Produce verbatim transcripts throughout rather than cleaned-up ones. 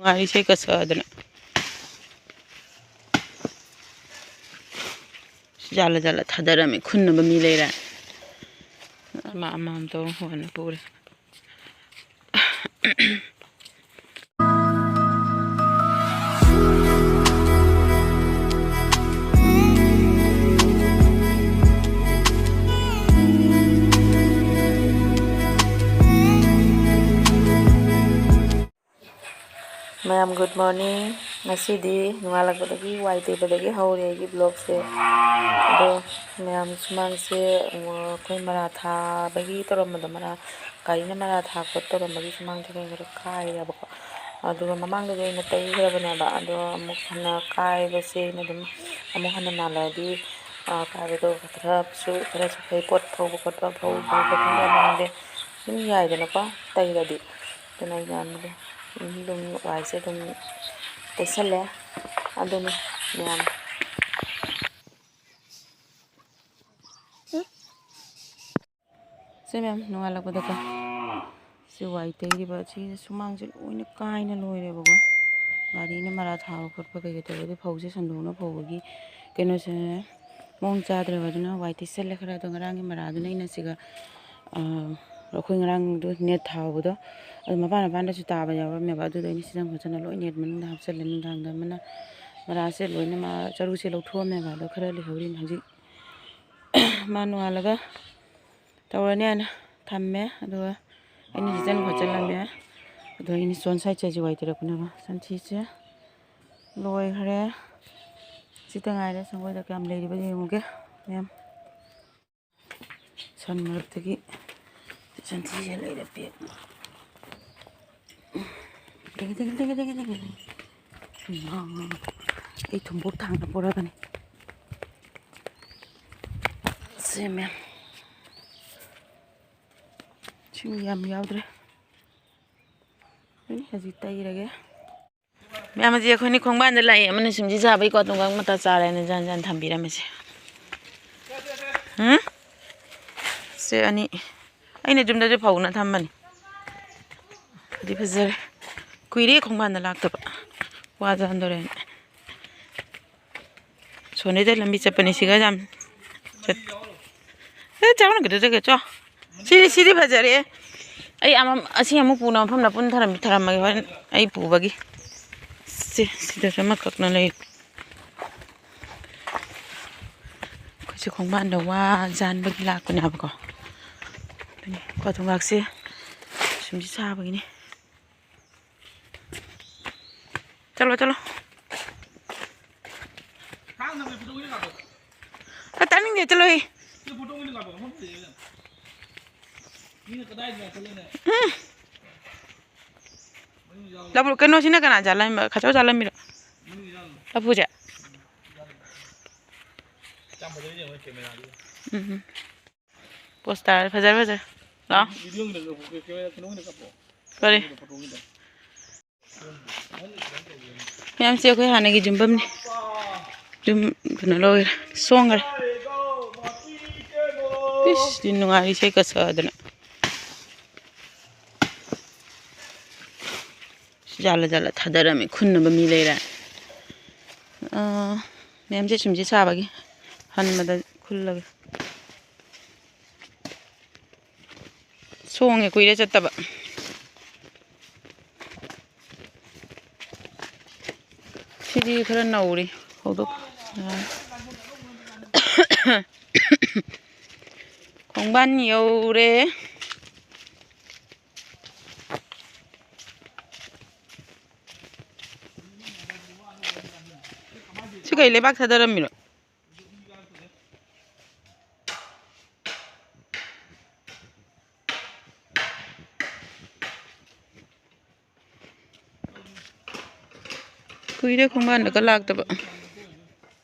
ꯉꯥꯔꯤ ꯏꯁꯩ ꯀꯠꯁꯛꯑꯗꯅ꯫ ꯖꯥꯂ ꯖꯥꯂ ꯊꯥꯗꯔꯝꯃꯤ꯫ ꯈꯨꯟꯅꯕ ꯃꯤ ꯂꯩꯔꯦ꯫ ꯑꯃ ꯑꯃꯃꯝ ꯇꯧꯔ ꯍꯣꯟꯅ ꯄꯨꯔꯦ꯫ ꯃꯌꯥꯝ, good morning꯫ ꯉꯁꯤꯗꯤ ꯅꯣꯡꯉꯥꯜꯂꯛꯄꯗꯒꯤ ꯋꯥꯏ ꯇꯩꯕꯗꯒꯤ ꯍꯧꯔꯦ ꯑꯩꯒꯤ vlogꯁꯦ꯫ ꯑꯗꯣ ꯃꯌꯥꯝ, ꯁꯨꯃꯥꯡꯁꯦ, ꯑꯩꯈꯣꯏ ꯃꯔꯥ ꯊꯥꯕꯒꯤ ꯇꯧꯔꯝꯕꯗꯣ, ꯃꯔꯥ, ꯒꯥꯔꯤꯅ ꯃꯔꯥ ꯊꯥꯕ ꯈꯣꯠꯄ ꯇꯧꯔꯝꯕꯒꯤ ꯁꯨꯃꯥꯡꯁꯦ ꯈꯔ ꯈꯔ ꯀꯥꯏꯔꯦꯕꯀꯣ꯫ ꯑꯗꯨꯒ ꯃꯃꯥꯡꯗꯗꯤ ꯑꯩꯅ ꯇꯩꯈ꯭ꯔꯕꯅꯦꯕ, ꯑꯗꯣ ꯑꯃꯨꯛ ꯍꯟꯅ ꯀꯥꯏꯕꯁꯦ ꯑꯩꯅ ꯑꯗꯨꯝ ꯑꯃꯨꯛ ꯍꯟꯅ ꯅꯥꯜꯂꯛꯑꯗꯤ, ꯑꯥ, ꯀꯥꯏꯕꯗꯣ ꯈꯔꯁꯨ, ꯈꯔꯁꯨ ꯐꯩ꯫ ꯄꯣꯠ ꯊꯧꯕ ꯈꯣꯠꯄ, ꯐꯧ ꯊꯧꯕ ꯈꯣꯠꯄ ꯈꯪꯗꯦ, ꯑꯗꯨꯝ ꯌꯥꯏꯗꯅꯀꯣ ꯇꯩꯔꯗꯤ꯫ ꯑꯗꯨꯅ ꯑꯩꯅ ꯑꯗꯨꯝ, ꯑꯗꯨꯝ ꯋꯥꯏꯁꯦ ꯑꯗꯨꯝ ꯇꯩꯁꯜꯂꯦ꯫ ꯑꯗꯨꯅꯤ ꯃꯌꯥꯝ꯫ ꯁꯦ ꯃꯌꯥꯝ, ꯅꯣꯡꯉꯥꯜꯂꯛꯄꯗꯀꯣ ꯁꯤ ꯋꯥꯏ ꯇꯩꯔꯤꯕ ꯁꯤ ꯁꯨꯃꯥꯡꯁꯦ ꯂꯣꯏꯅ ꯀꯥꯏꯅ ꯂꯣꯏꯔꯦꯕꯀꯣ꯫ ꯒꯥꯔꯤꯅ ꯃꯔꯥ ꯊꯥꯕ ꯈꯣꯠꯄ ꯀꯩꯀꯩ ꯇꯧꯕꯗꯤ ꯐꯧꯁꯦ ꯁꯟꯗꯣꯛꯅ ꯐꯧꯕꯒꯤ ꯀꯩꯅꯣꯁꯦ ꯃꯑꯣꯡ ꯆꯥꯗ꯭ꯔꯦꯕ꯫ ꯑꯗꯨꯅ ꯋꯥꯏ ꯇꯩꯁꯜꯂꯦ ꯈꯔ꯫ ꯑꯗꯣ ꯉꯔꯥꯡꯒꯤ ꯃꯔꯥꯗꯨꯅ ꯑꯩꯅ ꯁꯤꯒ, ꯑ, ꯑꯩꯈꯣꯏ ꯉꯔꯥꯡꯗꯣ ꯅꯦꯠ ꯊꯥꯍꯧꯕꯗꯣ ꯑꯗꯨ ꯃꯄꯥꯟ ꯃꯄꯥꯟꯗꯁꯨ ꯇꯥꯕ ꯌꯥꯎꯔꯝꯃꯦꯕ꯫ ꯑꯗꯨꯗꯣ ꯑꯩꯅ ꯁꯤꯖꯟ ꯈꯣꯠꯆꯟꯅ ꯂꯣꯏ ꯅꯦꯠ ꯃꯅꯨꯡꯗ ꯍꯥꯞꯆꯜꯂꯦ꯫ ꯅꯨꯡꯗꯥꯡꯗ ꯑꯃꯅ ꯃꯔꯥꯁꯦ ꯂꯣꯏꯅ ꯃꯥ ꯆꯔꯨꯁꯦ ꯂꯧꯊꯣꯛꯑꯝꯃꯦꯕ꯫ ꯑꯗꯣ ꯈꯔ ꯂꯩꯍꯧꯔꯤꯅꯦ ꯍꯧꯖꯤꯛ꯫ ꯃꯥ ꯅꯣꯡꯉꯥꯜꯂꯒ ꯇꯧꯔꯅꯤ ꯍꯥꯏꯅ ꯊꯝꯃꯦ꯫ ꯑꯗꯨꯒ ꯑꯩꯅ ꯁꯤꯖꯟ ꯈꯣꯠꯆꯜꯂꯝꯃꯦ꯫ ꯑꯗꯣ ꯑꯩꯅ ꯁꯣꯟ ꯁꯥꯏꯠꯁꯦ ꯍꯧꯖꯤꯛ ꯋꯥꯏ ꯇꯩꯔꯛꯄꯅꯦꯕ꯫ ꯁꯟꯊꯤꯁꯦ ꯂꯣꯏꯈ꯭ꯔꯦ꯫ ꯁꯤꯇ ꯉꯥꯏꯔꯦ꯫ ꯁꯪꯒꯣꯏꯗ ꯀꯌꯥꯝ ꯂꯩꯔꯤꯕ ꯌꯦꯡꯉꯨꯒꯦ ꯃꯌꯥꯝ꯫ ꯁꯟ ꯃꯔꯛꯇꯒꯤ ꯁꯟꯊꯤꯁꯦ ꯂꯩꯔꯦ ꯄꯦꯛ꯫ ꯗꯦꯡꯒꯦ, ꯗꯦꯡꯒꯦ, ꯗꯦꯡꯒꯦ, ꯗꯦꯡꯒꯦ, ꯗꯦꯡꯒꯦ꯫ ꯏꯃꯥ, ꯑꯩ ꯊꯨꯝꯕꯣꯛ ꯊꯥꯡꯅ ꯄꯣꯔꯛꯑꯕꯅꯤ꯫ ꯁꯦ ꯃꯌꯥꯝ꯫ ꯁꯤꯡ ꯌꯥꯝ ꯌꯥꯎꯗ꯭ꯔꯦ꯫ ꯑꯗꯨꯅꯤ ꯍꯧꯖꯤꯛ ꯇꯩꯔꯒꯦ꯫ ꯃꯌꯥꯝ, ꯍꯧꯖꯤꯛ ꯑꯩꯈꯣꯏꯅꯤ ꯈꯣꯡꯕꯥꯟꯗ ꯂꯥꯛꯏ꯫ ꯑꯃꯅ ꯁꯤꯡꯖꯨ ꯆꯥꯕꯒꯤ ꯀꯣꯇꯨꯝꯒ ꯃꯇꯥ ꯆꯥꯔꯦꯅ ꯖꯟ ꯖꯟ ꯊꯝꯕꯤꯔꯝꯃꯤꯁꯦ꯫ ꯎꯝ? ꯁꯦ ꯑꯅꯤ꯫ ꯑꯩꯅ ꯌꯨꯝꯗꯁꯨ ꯐꯧꯅ ꯊꯝꯕꯅꯤ꯫ ꯑꯗꯨꯗꯤ ꯐꯖꯔꯦ꯫ ꯀꯨꯏꯔꯦ ꯈꯣꯡꯕꯥꯟꯗ ꯂꯥꯛꯇꯕ꯫ ꯋꯥꯖꯍꯟꯗꯣꯔꯦꯅ꯫ ꯁꯣꯅꯤꯗ ꯂꯝꯕꯤ ꯆꯠꯄꯅꯤ ꯁꯤꯒ ꯌꯥꯝ ꯆꯠ-, ꯑꯦ, ꯆꯥꯎꯅ ꯀꯩꯗꯧ ꯆꯠꯀꯦ? ꯆꯣ꯫ ꯁꯤꯗꯤ, ꯁꯤꯗꯤ ꯐꯖꯔꯦ꯫ ꯑꯩ ꯑꯃ, ꯑꯁꯤ ꯑꯃꯨꯛ ꯄꯨꯅꯕ ꯃꯐꯝꯗ ꯄꯨꯟ ꯊꯔꯝ-, ꯊꯔꯝꯃꯒꯦ ꯍꯣꯔꯦꯟ ꯑꯩ ꯄꯨꯕꯒꯤ꯫ ꯁꯤ, ꯁꯤꯗꯁꯨ ꯑꯃꯈꯛꯅ ꯂꯩ꯫ ꯑꯩꯈꯣꯏꯁꯦ ꯈꯣꯡꯕꯥꯟꯗ ꯋꯥ ꯌꯥꯟꯕꯒꯤ ꯂꯥꯛꯄꯅꯦ ꯍꯥꯏꯕꯀꯣ꯫ ꯑꯗꯨꯅꯤ ꯀꯣ ꯊꯣꯡꯒꯥꯛꯁꯦ ꯁꯨꯝꯁꯤ ꯁꯥꯕꯒꯤꯅꯤ꯫ ꯆꯠꯂꯣ, ꯆꯠꯂꯣ꯫ ꯑ, ꯇꯥꯅꯤꯡꯗꯦ, ꯆꯠꯂꯣꯍꯦ꯫ ꯎꯝ꯫ ꯂꯐꯨ, ꯀꯩꯅꯣꯁꯤꯅ ꯀꯅꯥ ꯆꯥꯂꯝꯃꯤꯕ? ꯈꯆꯧ ꯆꯥꯂꯝꯃꯤꯔꯣ? ꯂꯐꯨꯁꯦ? ꯎꯝ꯫ ꯄꯣꯁꯇꯔ ꯐꯖꯔ ꯐꯖꯔ꯫ ꯂꯥꯛꯑꯣ꯫ ꯀꯔꯤ? ꯃꯌꯥꯝꯁꯦ ꯑꯩꯈꯣꯏ ꯍꯥꯟꯅꯒꯤ ꯌꯨꯝꯐꯝꯅꯤ꯫ ꯌꯨꯝ ꯀꯩꯅꯣ ꯂꯣꯏꯔꯦ, ꯁꯣꯡꯈ꯭ꯔꯦ꯫ ꯏꯁ, ꯌꯥꯝ ꯅꯨꯡꯉꯥꯏꯔꯤ ꯏꯁꯩ ꯀꯠꯁꯛꯑꯗꯅ꯫ ꯖꯥꯂ ꯖꯥꯂ ꯊꯥꯗꯔꯝꯃꯦ, ꯈꯨꯟꯅꯕ ꯃꯤ ꯂꯩꯔꯦ꯫ ꯑꯥ, ꯃꯌꯥꯝꯁꯦ ꯁꯨꯝꯁꯤ ꯁꯥꯕꯒꯤ ꯍꯟꯕꯗ ꯈꯨꯜꯂꯒꯦ꯫ ꯁꯣꯡꯉꯦ, ꯀꯨꯏꯔꯦ ꯆꯠꯇꯕ꯫ ꯁꯤꯗꯤ ꯈꯔ ꯅꯧꯔꯤ, ꯍꯧꯗꯣꯛ-, ꯈꯣꯡꯕꯥꯟ ꯌꯧꯔꯦ꯫ ꯁꯤ ꯀꯩ ꯂꯩꯕꯥꯛ ꯊꯥꯗꯔꯝꯃꯤꯅꯣ? ꯀꯨꯏꯔꯦ ꯈꯣꯡꯕꯥꯟꯗꯒ ꯂꯥꯛꯇꯕ꯫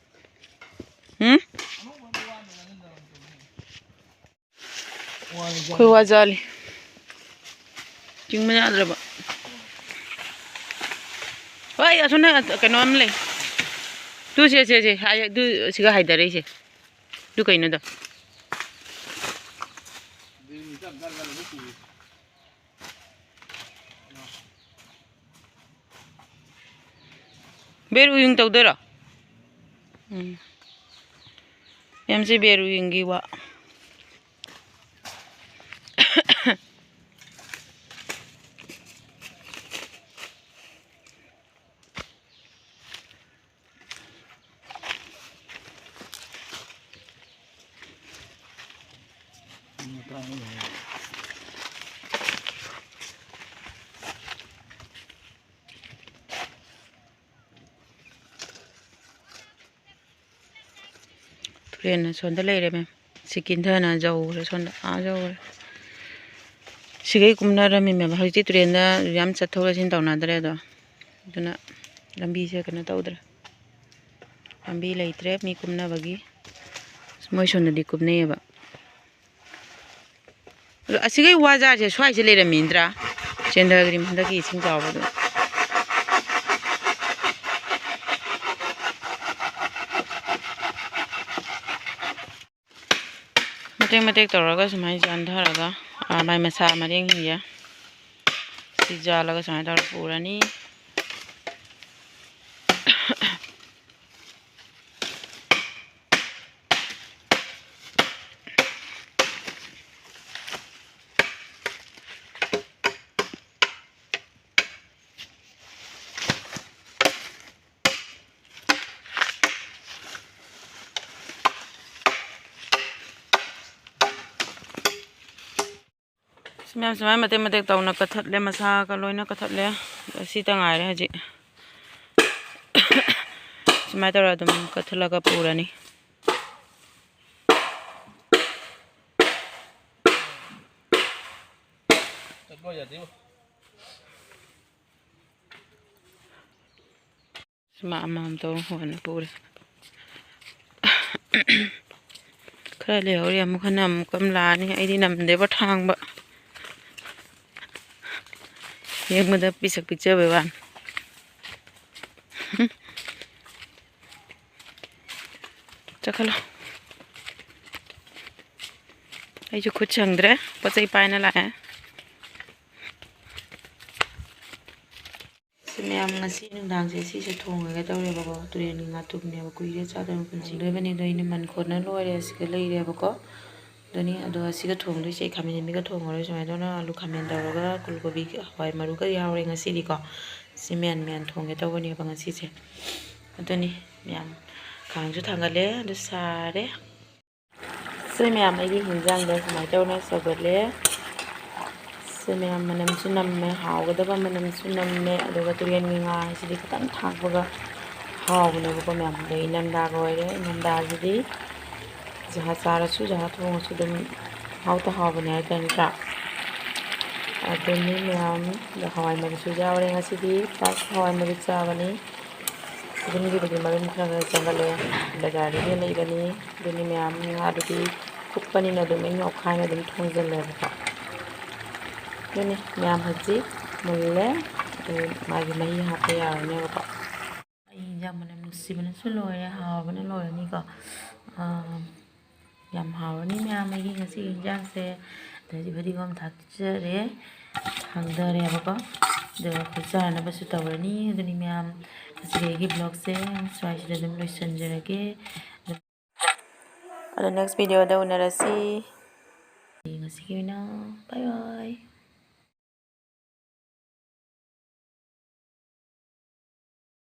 ꯎꯝ? ꯑꯩꯈꯣꯏ ꯋꯥ ꯖꯥꯂꯤ꯫ ꯆꯤꯡꯕ ꯌꯥꯗ꯭ꯔꯕ꯫ ꯍꯣꯏ, ꯑꯁꯣꯝꯗ ꯀꯩꯅꯣ ꯑꯃ ꯂꯩ꯫ ꯇꯨ ꯁꯦ, ꯁꯦ, ꯁꯦ, ꯍꯥꯏ-, ꯑꯗꯨ ꯁꯤꯒ ꯍꯥꯏꯗꯔꯛꯏꯁꯦ꯫ ꯑꯗꯨ ꯀꯩꯅꯣꯗꯣ? ꯕꯦꯔꯨ ꯌꯨꯡ ꯇꯧꯗꯣꯏꯔꯣ? ꯎꯝ꯫ ꯃꯌꯥꯝꯁꯦ ꯕꯦꯔꯨ ꯌꯨꯡꯒꯤ ꯋꯥ꯫ ꯇꯨꯔꯦꯟ ꯑꯁꯣꯝꯗ ꯂꯩꯔꯦ, ꯃꯦꯝ꯫ ꯁꯤ ꯀꯤꯟꯊꯅ ꯌꯧꯈ꯭ꯔꯦ, ꯁꯣꯝꯗ ꯑꯥ ꯌꯧꯈ꯭ꯔꯦ꯫ ꯁꯤꯈꯩ ꯀꯨꯝꯅꯔꯝꯃꯤ, ꯃꯦꯝ꯫ ꯍꯧꯖꯤꯛꯇꯤ ꯇꯨꯔꯦꯟꯗ ꯌꯥꯝ ꯆꯠꯊꯣꯛ ꯆꯠꯁꯤꯟ ꯇꯧꯅꯗ꯭ꯔꯦ ꯑꯗꯣ, ꯑꯗꯨꯅ ꯂꯝꯕꯤꯁꯦ ꯀꯩꯅꯣ ꯇꯧꯗ꯭ꯔꯦ, ꯂꯝꯕꯤ ꯂꯩꯇ꯭ꯔꯦ ꯃꯤ ꯀꯨꯝꯅꯕꯒꯤ꯫ ꯃꯣꯏ ꯁꯣꯝꯗꯗꯤ ꯀꯨꯝꯅꯩꯌꯦꯕ꯫ ꯑꯗꯣ ꯑꯁꯤꯒꯤ ꯋꯥꯖꯥꯔꯁꯦ ꯁ꯭ꯋꯥꯏꯁꯦ ꯂꯩꯔꯝꯃꯤꯗ꯭ꯔꯥ? ꯆꯦꯟꯊꯈ꯭ꯔꯤꯝ ꯍꯟꯗꯛꯀꯤ ꯏꯁꯤꯡ ꯆꯥꯎꯕꯗꯣ꯫ ꯃꯇꯦꯛ ꯃꯇꯦꯛ ꯇꯧꯔꯒ ꯁꯨꯃꯥꯏꯅ ꯆꯥꯟꯊꯔꯒ, ꯑꯥ, ꯃꯥꯏ ꯃꯁꯥ ꯃꯔꯦꯡꯁꯤꯡꯁꯦ ꯁꯤ ꯌꯥꯜꯂꯒ ꯁꯨꯃꯥꯏꯅ ꯇꯧꯔ ꯄꯨꯔꯅꯤ꯫ ꯁꯤ ꯃꯌꯥꯝ ꯁꯨꯃꯥꯏꯅ ꯃꯇꯦꯛ ꯃꯇꯦꯛ ꯇꯧꯅ ꯀꯠꯊꯠꯂꯦ, ꯃꯁꯥꯒ ꯂꯣꯏꯅ ꯀꯠꯊꯠꯂꯦ꯫ ꯑꯁꯤꯇ ꯉꯥꯏꯔꯦ ꯍꯧꯖꯤꯛ꯫ ꯁꯨꯃꯥꯏꯅ ꯇꯧꯔ ꯑꯗꯨꯝ ꯀꯠꯊꯠꯂꯒ ꯄꯨꯔꯅꯤ꯫ ꯁꯨꯃꯥꯏ ꯑꯃꯃꯝ ꯇꯧꯔ ꯍꯣꯟꯅ ꯄꯨꯔꯦ꯫ ꯈꯔ ꯂꯩꯍꯧꯔꯤ, ꯑꯃꯨꯛ ꯍꯟꯅ ꯑꯃꯨꯛꯀ ꯑꯃ ꯂꯥꯛꯑꯅꯤ꯫ ꯑꯩꯗꯤ ꯅꯝꯗꯦꯕ ꯊꯥꯡꯕ꯫ ꯌꯦꯡꯕꯗ ꯄꯤꯁꯛ ꯄꯤꯛꯆꯕꯩ ꯋꯥꯅꯤ꯫ ꯆꯠꯈꯠꯂꯣ꯫ ꯑꯩꯁꯨ ꯈꯨꯠ ꯁꯪꯗ꯭ꯔꯦ, ꯄꯣꯠ ꯆꯩ ꯄꯥꯏꯅ ꯂꯥꯛꯑꯦ꯫ ꯃꯌꯥꯝ, ꯉꯁꯤ ꯅꯨꯡꯗꯥꯡꯁꯦ ꯁꯤꯁꯦ ꯊꯣꯡꯉꯒ ꯇꯧꯔꯦꯕꯀꯣ꯫ ꯇꯨꯔꯦꯟꯒꯤ ꯉꯥꯇꯨꯝꯅꯦꯕ, ꯀꯨꯏꯔꯦ ꯆꯥꯗꯕ ꯄꯨꯟꯁꯤ꯫ ꯊꯣꯡꯗꯣꯏꯕꯅꯤ꯫ ꯑꯗꯣ ꯑꯩꯅ ꯃꯟ ꯈꯣꯠꯅ ꯂꯣꯏꯔꯦ, ꯑꯁꯤꯒ ꯂꯩꯔꯦꯕꯀꯣ꯫ ꯑꯗꯨꯅꯤ꯫ ꯑꯗꯣ ꯑꯁꯤꯒ ꯊꯣꯡꯗꯣꯏꯁꯦ ꯑꯩ ꯈꯥꯃꯦꯟ ꯑꯁꯤꯟꯕꯤꯒ ꯊꯣꯡꯉꯔꯣꯏ꯫ ꯁꯨꯃꯥꯏꯅ ꯇꯧꯅ ꯑꯂꯨ ꯈꯥꯃꯦꯟ ꯇꯧꯔꯒ ꯀꯣꯕꯤ ꯍꯋꯥꯏ ꯃꯔꯨꯒ ꯌꯥꯎꯔꯦ ꯉꯁꯤꯗꯤꯀꯣ꯫ ꯁꯤ ꯃꯌꯥꯟ ꯃꯌꯥꯟ ꯊꯣꯡꯒꯦ ꯇꯧꯕꯅꯦꯕ ꯉꯁꯤꯁꯦ꯫ ꯑꯗꯨꯅꯤ ꯃꯌꯥꯝ, ꯈꯥꯡꯁꯨ ꯊꯥꯡꯒꯠꯂꯦ꯫ ꯑꯗꯨ ꯁꯥꯔꯦ꯫ ꯁꯤ ꯃꯌꯥꯝ, ꯑꯩꯒꯤ ꯍꯤꯟꯖꯥꯡꯗ ꯁꯨꯃꯥꯏꯅ ꯇꯧꯅ ꯁꯧꯒꯠꯂꯦ꯫ ꯁꯤ ꯃꯌꯥꯝ, ꯃꯅꯝꯁꯨ ꯅꯝꯃꯦ, ꯍꯥꯎꯒꯗꯕ ꯃꯅꯝꯁꯨ ꯅꯝꯃꯦ꯫ ꯑꯗꯨꯒ ꯇꯨꯔꯦꯟꯒꯤ ꯉꯥ ꯍꯥꯏꯁꯤꯗꯤ ꯈꯤꯇꯪ ꯊꯥꯛꯄꯒ ꯍꯥꯎꯕꯅꯦꯕꯀꯣ ꯃꯌꯥꯝ꯫ ꯑꯗꯩ ꯏꯅꯝꯗꯥꯒ ꯑꯣꯏꯔꯦ, ꯏꯅꯝꯗꯥꯁꯤꯗꯤ ꯖꯍꯥ ꯆꯥꯔꯁꯨ, ꯖꯍꯥ ꯊꯣꯡꯉꯁꯨ ꯑꯗꯨꯝ ꯍꯥꯎꯇ ꯍꯥꯎꯕꯅꯦ ꯍꯥꯏꯇꯥꯔꯦ, ꯅꯠꯇ꯭ꯔꯥ? ꯑꯗꯨꯅꯤ ꯃꯌꯥꯝ꯫ ꯑꯗꯣ ꯍꯋꯥꯏ ꯃꯔꯨꯁꯨ ꯌꯥꯎꯔꯦ ꯉꯁꯤꯗꯤ꯫ ꯐꯥꯔꯁ ꯍꯋꯥꯏ ꯃꯔꯨ ꯆꯥꯕꯅꯤ꯫ ꯌꯨꯝꯒꯤꯕꯨꯗꯤ ꯃꯔꯨꯝ ꯈꯔ ꯈꯔ ꯆꯪꯒꯠꯂꯦ, ꯕꯖꯥꯔꯗꯒꯤ ꯂꯩꯕꯅꯤ꯫ ꯑꯗꯨꯅꯤ ꯃꯌꯥꯝ, ꯉꯥꯗꯨꯗꯤ ꯀꯨꯞꯄꯅꯤꯅ ꯑꯗꯨꯝ ꯑꯩꯅ ꯑꯣꯠꯈꯥꯏꯅ ꯑꯗꯨꯝ ꯊꯣꯡꯖꯤꯜꯂꯦꯕꯀꯣ꯫ ꯑꯗꯨꯅꯤ ꯃꯌꯥꯝ, ꯍꯧꯖꯤꯛ ꯃꯨꯜꯂꯦ꯫ ꯑꯗꯨ ꯃꯥꯒꯤ ꯃꯍꯤ ꯍꯥꯞꯄ ꯌꯥꯔꯅꯦꯕꯀꯣ꯫ ꯑꯩ ꯌꯦꯟꯖꯥꯡ ꯃꯅꯝ ꯅꯨꯡꯁꯤꯕꯅꯁꯨ ꯂꯣꯏꯔꯦ, ꯍꯥꯎꯕꯅ ꯂꯣꯏꯔꯅꯤꯀꯣ꯫ ꯑꯥ, ꯌꯥꯝ ꯍꯥꯎꯔꯅꯤ ꯃꯌꯥꯝ ꯑꯩꯒꯤ ꯉꯁꯤꯒꯤ ꯌꯦꯟꯖꯥꯡꯁꯦ꯫ ꯑꯗꯩꯗꯤ ꯐꯗꯤꯒꯣꯝ ꯊꯥꯛꯆꯔꯦ, ꯊꯥꯡꯗꯔꯦꯕꯀꯣ꯫ ꯑꯗꯨꯒ ꯑꯩꯈꯣꯏ ꯆꯥꯅꯕꯁꯨ ꯇꯧꯔꯅꯤ꯫ ꯑꯗꯨꯅꯤ ꯃꯌꯥꯝ, ꯉꯁꯤꯒꯤ ꯑꯩꯒꯤ vlogꯁꯦ ꯁ꯭ꯋꯥꯏꯁꯤꯗ ꯑꯗꯨꯝ ꯂꯣꯏꯁꯤꯟꯖꯔꯒꯦ꯫ ꯑꯗꯣ next videoꯗ ꯎꯅꯔꯁꯤ꯫ ꯉꯁꯤꯒꯤ ꯑꯣꯏꯅ bye bye꯫